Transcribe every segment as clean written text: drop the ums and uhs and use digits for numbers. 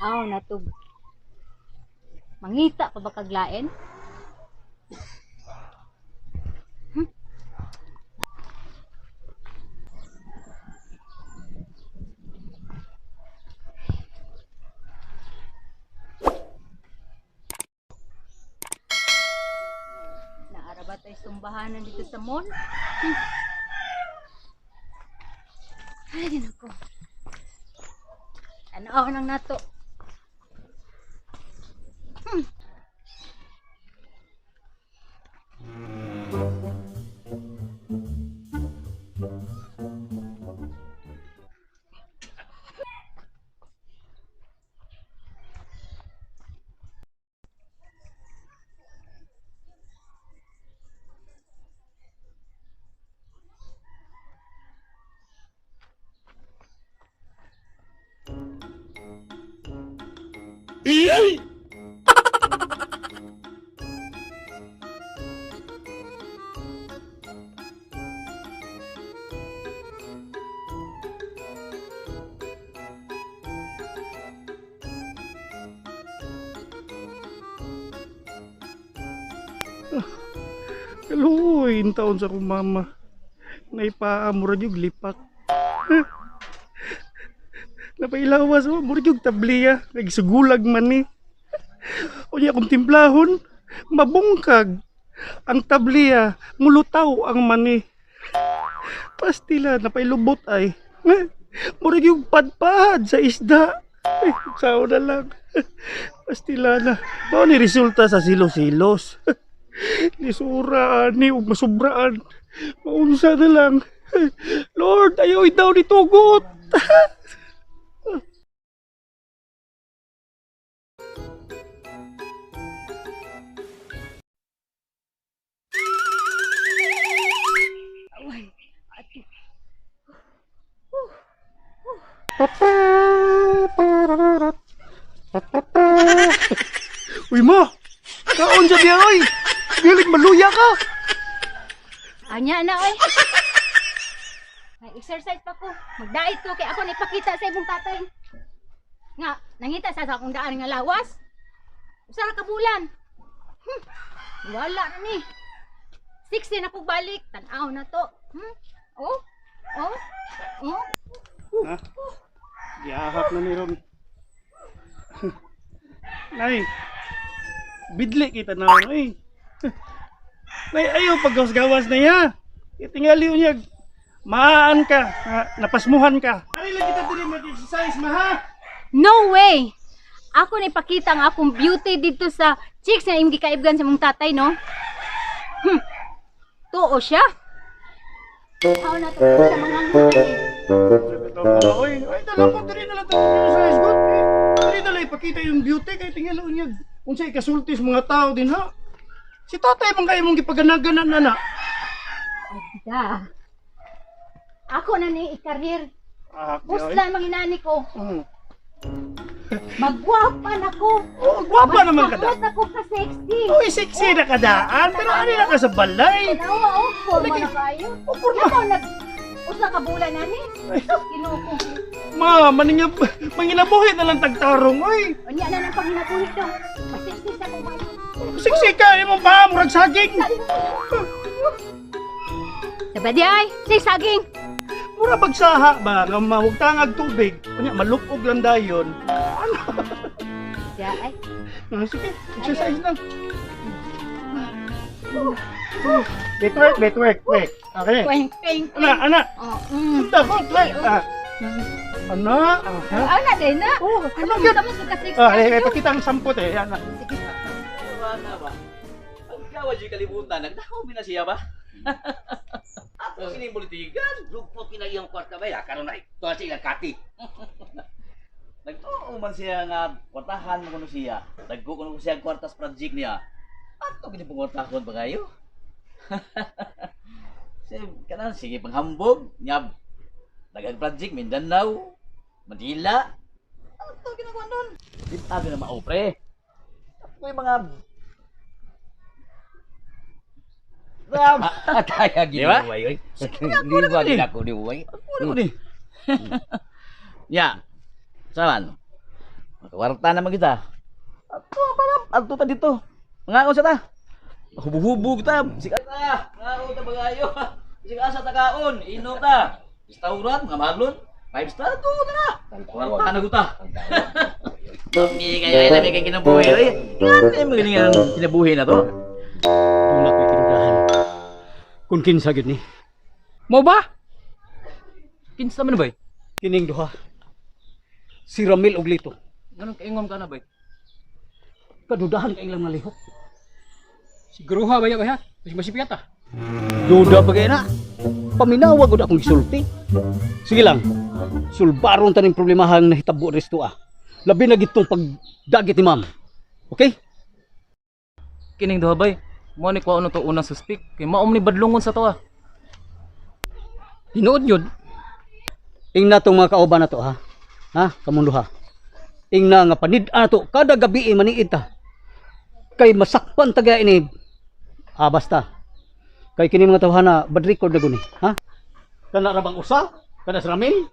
Tan-aw na to. Mangita pa ba kaglain? Naara ba tayo sumbahanan dito sa mall? Ay, ginako. Tanaw nang nato. Kaluoy, taon sa akong mama. Naipaa, murag yung lipak. Napailawas mo, murag yung tabliya. Nagsugulag man ni. Unya kung timplahon, mabungkag. Ang tabliya, mulutaw ang mani. Pastila, napailubot ay. Murag yung padpad sa isda. Ay, sao na lang. Pastila na. Mao ni resulta sa silos-silos. Lisura ani ug masubraan. Maunsa na lang. Lord, ayaw daw ni tugot. Away, ato. Uy ma, kaon sa diya oy. Galing maluya ka. Anya na oy. May exercise pa ko. Magdait ko kay ako na ipakita sa imong tatay. Nga, nangita sa akong daan nga lawas. Usa ra ka bulan. Wala na ni. 60 na kog balik. Tan-aw na to. Oh. Oh. Oh. Ha? Gihahap na ni Ron. Nay, bidli kita na oy. Nay, ayaw paggawas-gawas na ya. Itingali niya, maaan ka, ha? Napasmuhan ka. Ay lang kita dili mag-exercise, ma ha? No way! Ako na ipakita ang akong beauty dito sa chicks nga imong gikaibgan sa mong tatay, no? Tuo siya. How na to sa mga ngay. Oy, ay dala ko diri na lang tayo exercise good. Eh, diri na lang ipakita yung beauty kay tingali niya. Unsay kasulti sa mga tao din ha? Si tatay man kayo mong gipaganaganan na na. Da. Ako na ni i-career. Ah, Buslan mga inani ko. Mm. Magwapa na ko. Oh, gwapa naman ka da. Mas ako ka sexy. Uy, sexy na kadaan, pero ano na ka sa balay? Tanawa, oh, forma Lagi. na kayo. Oh, forma. Ikaw nag usa ka bulan ani. Sus, Ginoo ko. Ma, maningab, manginabuhi na lang tagtarong, oy. Unya na nang panginabuhi dong. Pasexy sa kong bayo. Sexy ka, imong paa, murag saging. Sabadi ay, say saging. Mura bagsaha ba, nga mahugtangag tubig. Unya, malupog lang dayon. Ano? Ya ay. Ah, sige, exercise lang. Wait, work, wait, work, wait. Okay. Kweng, kweng, Ana, kweng. ana. Oh. Punta ko, wait. Ah. Ana, aha. Ana din na. Oh, Ano ano yun? mo ka sexy? Ah, eh, pakita ang sampot eh. Yan, ah. Sige. Wala ba? Ang gawa siya kalibutan, nagdahom na siya ba? Ato sini politikan. Lugpot nila iyang kwarta ba ya? Karon ay tuwa sa ilang kati. Nagtuo man siya nga kwartahan mo kuno siya. Naggo kuno siya ang kwartas project niya. Ato gini pong kwartahon ba kayo? Sige, kanan sige panghambog, nyab. Daghang project Mindanao, Manila. Ato ginagawa nun. Di tabi na mao pre. Ato yung mga Ram. Ataya Di ba? gini way oy. ako Liwa ni. gid ako ni way. Ano ko ni? Ya. Saman. Makawarta naman kita. Ato pa na, ato ta dito. Mangaon sa ta. Hubog-hubog ta. Sikat ta. Mangaon ta bagayo. Sige asa ta kaon, inom ta. Restaurant, mga mahalon. 5 star to na. Kwarta na guta. Hindi kayo ay lami kay kinabuhi oy. Ngano mo galing ang kinabuhi na to? Wala ko'y kinudahan. Kung kinsa gyud ni. Mo ba? Kinsa man bay? Kining duha. Si Ramil og Lito. Ganun kaingon ka na bay? Kadudahan kay ilang nalihok. Siguruha ba ya bay ha? Mas masipiyat ah. Duda pa kay na. Paminawa gud akong gisulti. Sige lang. Sulbaron ta ning problemahang nahitabo resto ah. Labi na gitong pagdagit ni ma'am. Okay? Kining duha bay. Mo ni kuha to unang suspect kay maom ni badlongon sa to ah. Tinuod yun. Ingna tong mga kauban na to ha. Ha, kamong duha. Ingna nga panid-an to kada gabi eh, maniid ta. Kay masakpan ta gaya ini. Ah, basta. Kay kini mga tawhana bad record na guni, ha? Kana ra bang usa? Kana sa Ramil?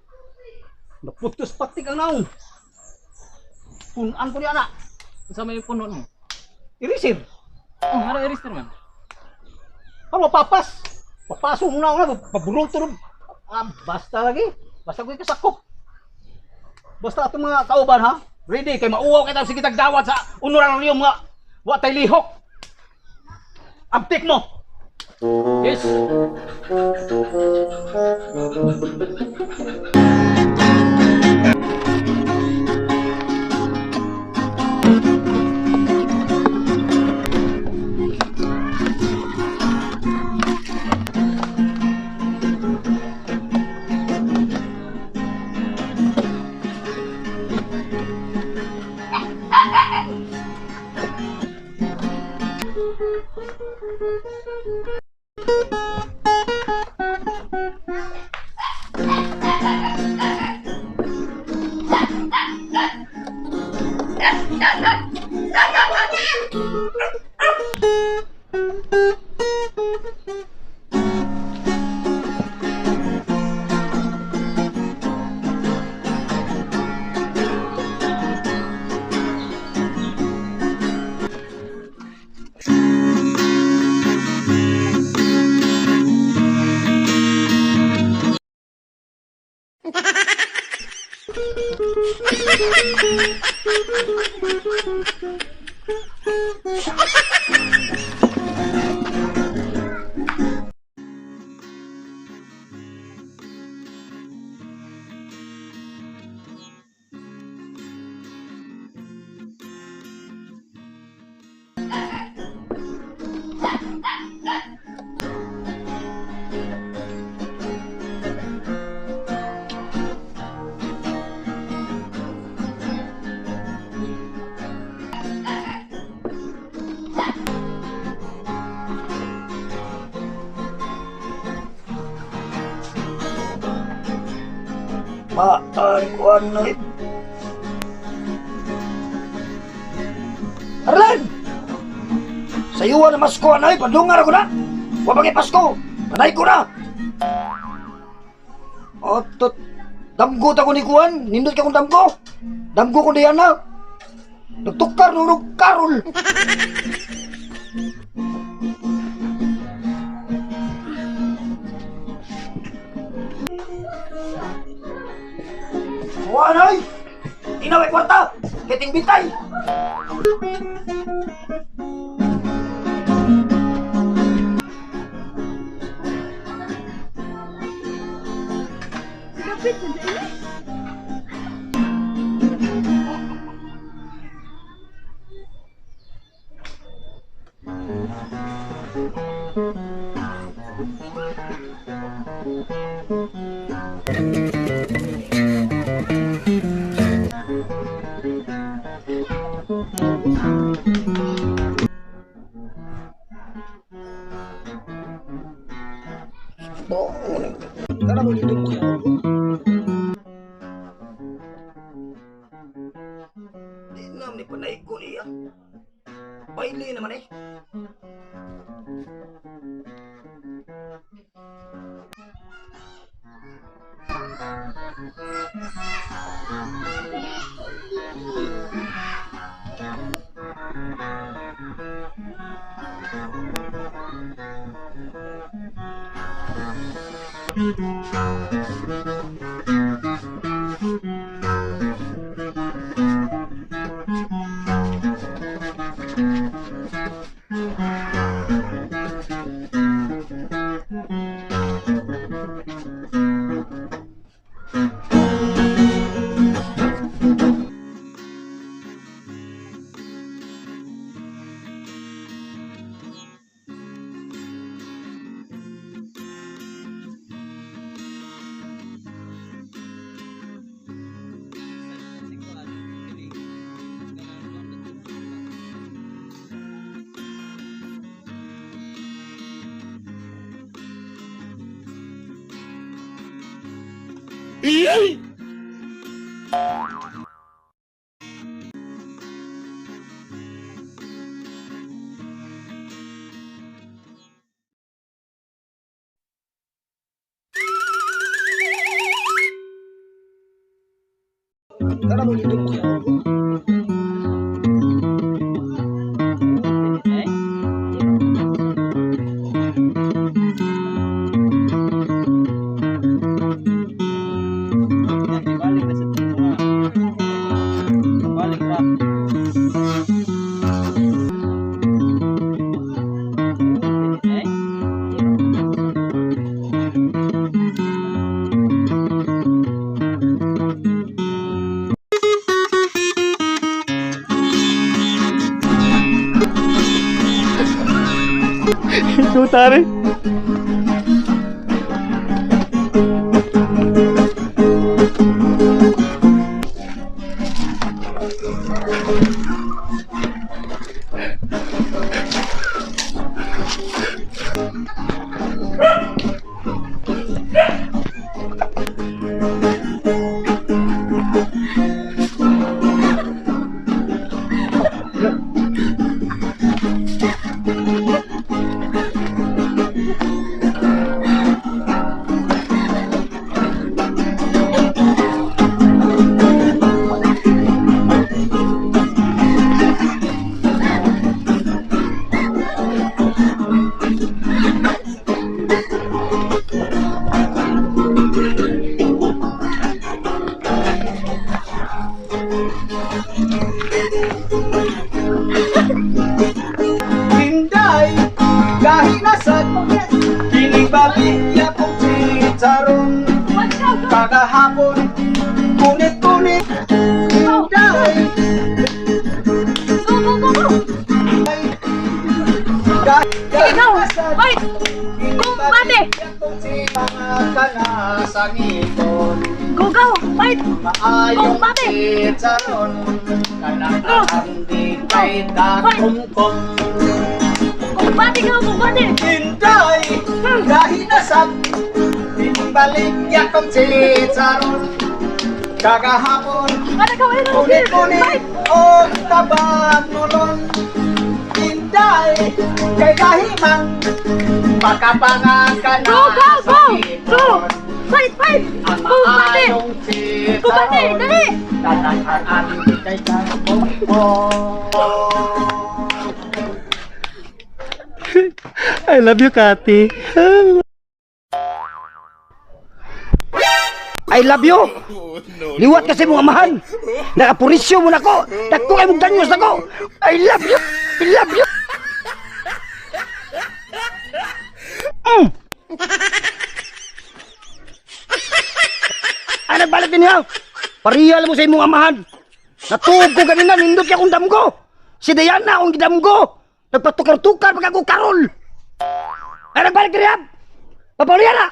Naputos patik ang naong. Punan ko ni ana. Unsa may punon mo? Irisir. Oh, hara register man. Ano papas? Papaso mo na ako na, paburuto ro. Ah, basta lagi. Basta ko kasakop. Basta atong mga kauban ha. Ready kay mauwaw kay sige tagdawat sa unuran ng iyong mga wa tay lihok. Abtik mo. Yes. Maan ko ano eh. Arlen! Sayuan na masko anay, padungar ako na! Wabang Pasko! Panay ko na! Otot, damgo ta ko ni Kuan, nindot ka kong damgo! Damgo ko diyan na! Nagtukar nurog karol! Kuan ay! Inaway kwarta! Kiting bintay! Lupit na dali. Di na ni panay ko niya. Baili naman eh. Tara mo dito. Ito tare. Hinday, kahinasad, kining babi yakong chicharon. Kagahapon, kunit-kunit, hinday. Go, go, go, go! Ikaw, Hoy! Kumbate! Go, go! Fight! Maayong Kumbate! chicharon, Go! kanang kay dakumkom. Kumbate go! Kumbate! Inday, kahinasad, balik yakong chicharon. Kagahapon, Ano ka? Ano ka? Kunit-kunit o tabang nulon. Inday, kay kahiman, makapangakan na Go, go, sa go! ipon. Go! Fight! Fight! Ang Kumbate! maayong Kumbate! chicharon, Dali! kanang kay dakumkom. I love you, Kati. I love you. Liwat kasi mong amahan. Nakapurisyo mo na ko. Dagko kay mong danyos na ko. I love you. I love you. Ano balik din niya? Pariyal mo sa imong amahan. Natuog ko ganina, nindot kay akong damgo. Si Diana akong gidamgo. Nagpatukar-tukar pag ako karol. Ano balik din niya? Papaulian na!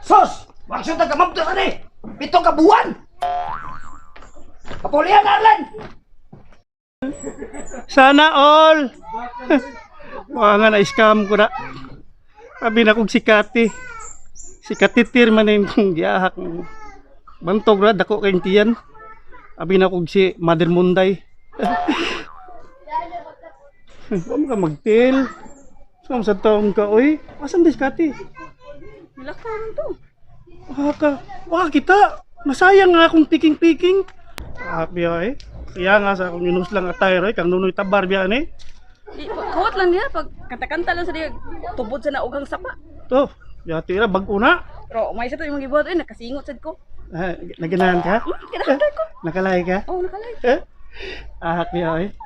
Sos! Maksud ka mabdos ani! 7 ka buwan! Papulihan Arlen! Sana all. Mukha nga na-scam ko na. Sabi na kong si Kati. Si Katitir man na yung giyahak. Bantog ra, dako kayong tiyan. Abi na kong si Mother Munday. Huwag mo ka magtil. Saan sa taong ka, oy? Asan dis Kati? Nilakaran to. Waka ka. Waka kita. Masayang nga akong piking-piking. Ah, biya eh. Kaya nga sa akong inuslang attire eh, kang Nunoy Tabar biya ni. Di, kawat lang niya pag kanta-kanta lang sa diya tubod sa naugang sapa. To, biya tira bag-o na. Pero may isa to yung gibuhat eh nakasingot sad ko. Ah, naganahan ka? Ganahan ko. Nakalay ka? Oh, nakalay. Eh? Ahak biya eh.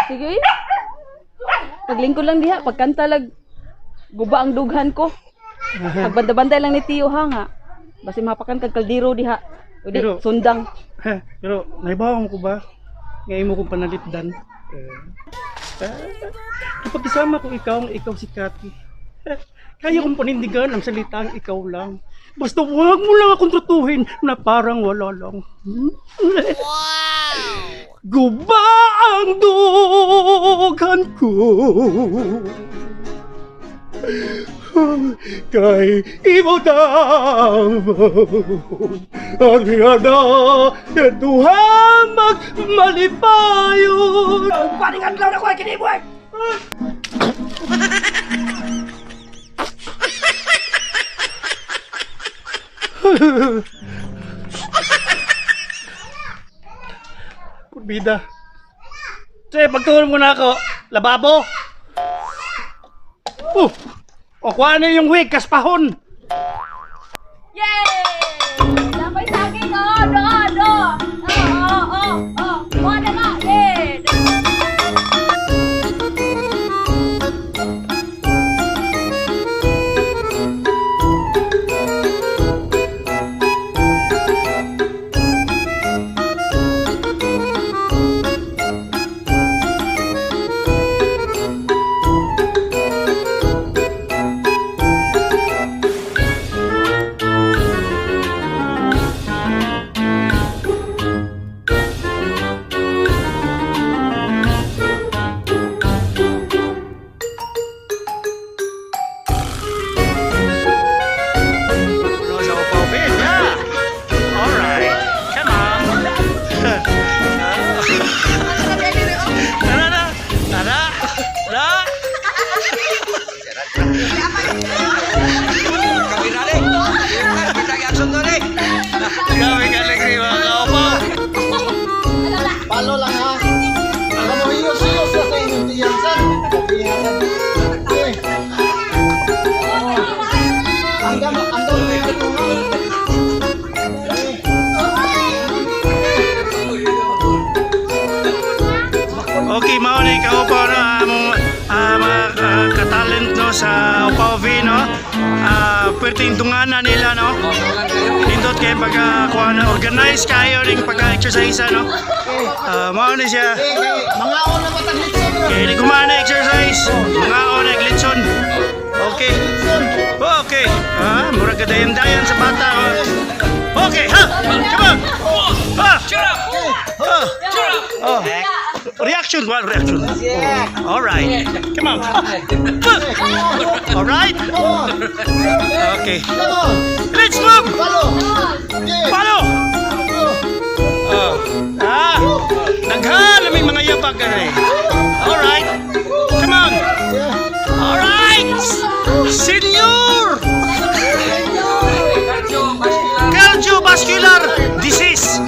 Sige. Eh. Paglingkod lang diha, pagkanta lag guba ang dughan ko. Pagbanda-bantay lang ni Tiyo ha nga. Basi mapakan kag kaldero diha. O di, sundang. Pero naibawang ko ba? Nga imo kong panalipdan. Eh. Kapag kasama ko ikaw, ang ikaw si Kati. Eh, kaya kong panindigan ang salitang ikaw lang. Basta huwag mo lang akong tratuhin na parang wala lang. Wow! Guba ang dughan ko. Kay imo ang hiyada duha magmalipayon. Paring adlaw na ko ay kini mo ay. Bida. Che, pagtuon mo na ako. Lababo. Oh. O kuha na yung wig, kaspahon. Yay! Lapay saging, oh, do, do. Oh, oh, oh, oh. Kuha na ka. Yay! Tara na. Tara. Na. Grabe ka alegre mga kaopa. Palo lang ha. Alam mo, hiyos-hiyos na sa inyong tiyansan. Tiyansan. Eh. Oh. Hanggang, hanggang may katungan. Eh. Okay, mao ni kaupaw no among mga katalent no sa Upaw V no. Perting tungana nila no. Nindot kay pagka kuha na organize kayo ning pagka-exercise no. Mao ni siya. Eh, eh, mga on na batang litson. Kay di gumana exercise. Mga on litson. Okay. Litson. Okay. Ah, murag kadayan-dayan sa bata. Oh. Okay, ha. Come on. Ha. Oh. Oh. Reaction, one reaction. Yeah. All right. Come on. All right. Come on. Okay. Come on. Let's move. Palo. Yeah. Follow. Oh. Ah. Daghan na may mga yabag gani. All right. Come on. Yeah. All right. Senior. Cardiovascular disease.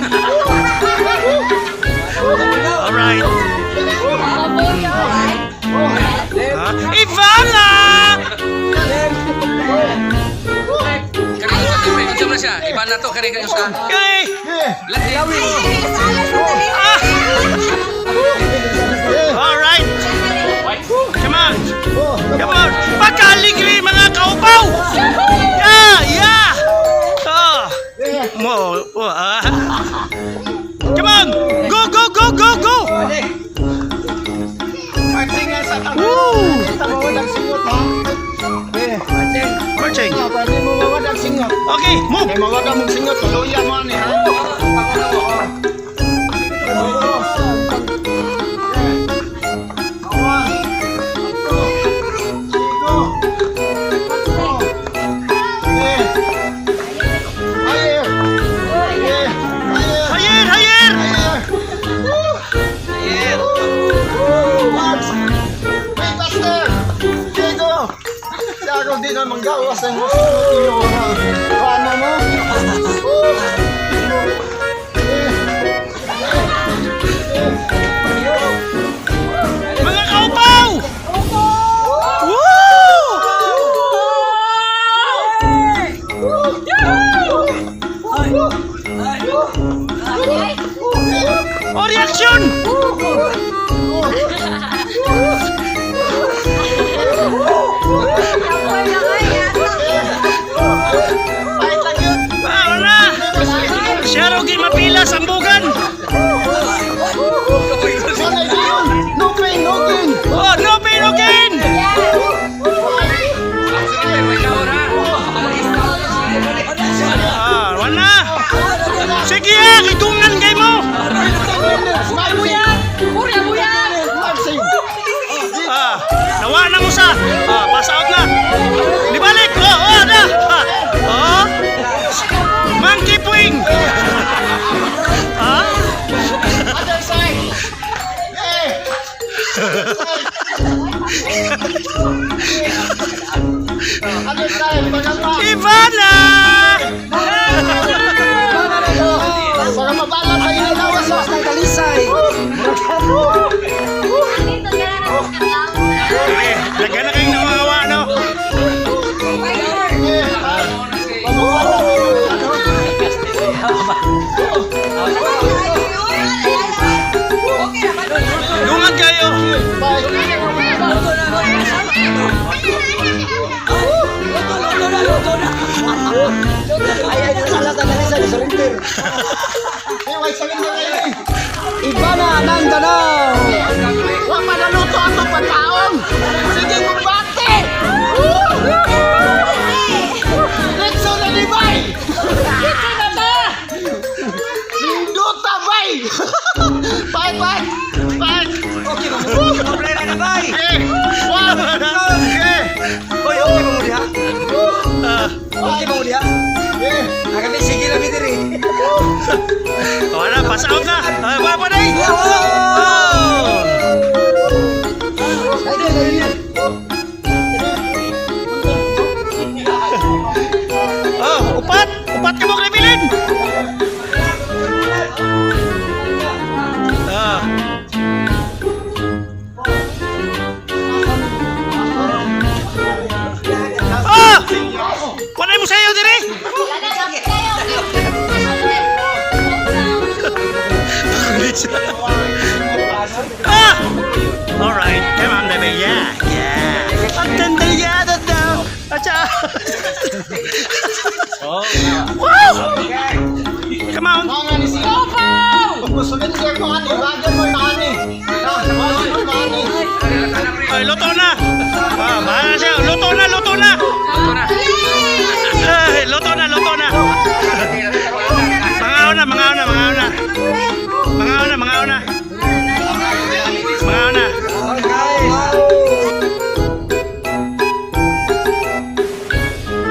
All right. Ah, Ivana! Okay. Yeah. Ah. All right. Come on. Oh. Come on. Pagkaligri mga kaupaw. Yeah, yeah. Oh. Yeah. Mo, oh, ah. Come on. Go, go, go, go, go. Marching nga sa tama. Woo! Tama singot ha. Eh. Marching. Pwede mo mawadag singot. Okay, move. Kay mawadag mong singot, tuluyan mo ani ha. Higher, higher. Di na manggawas ang paano mo? Oh, reaction! Ah, wala! Siya raw gimapilas ang bugan! No pain, no gain. Oh, no pain, no gain! Ah, wala! Sige ah, kitungan kay mo! Ah, nawa na mo sa. Ah, pass out na. Libalik. Oh, oh, na. Ah, oh. Monkey puwing. Ah? Other side. Eh. Other side, baka Ivana! Baka mabala sa inyo lawas sa Talisay. Sige, lagyan na kayong nangangawa, no? Dungan kayo. Ay, ay, sala sa talisay, surrender. Eh, way surrender kayo eh. Iba na ng Danao. Wa pa naluto ang pagkaon. Sige, kumbate. Letso na ni bay. Letso na ta. Nindota bay. Bye bye. Bye. Okay ba mo? Problema na bay. Eh, one. Eh, Oy, okay ba mo diha? Ah, Okay ba mo diha? eh. Agami sige lang diri. wala, pass out na. Ah, wala pa na eh. Oh! Ay, ay, ay. Oh, upat! Upat ka mo, Crebilin! Ah. Ah! Wala mo sayo dire! Ah! Alright, come on, baby. Yeah. Ang tandayada daw. Acha! Wow! Come on. Mga ni siya. Kung surrender ko ani, bagay mo na ani. Ah, bagay mo na ani. Ay, luto na.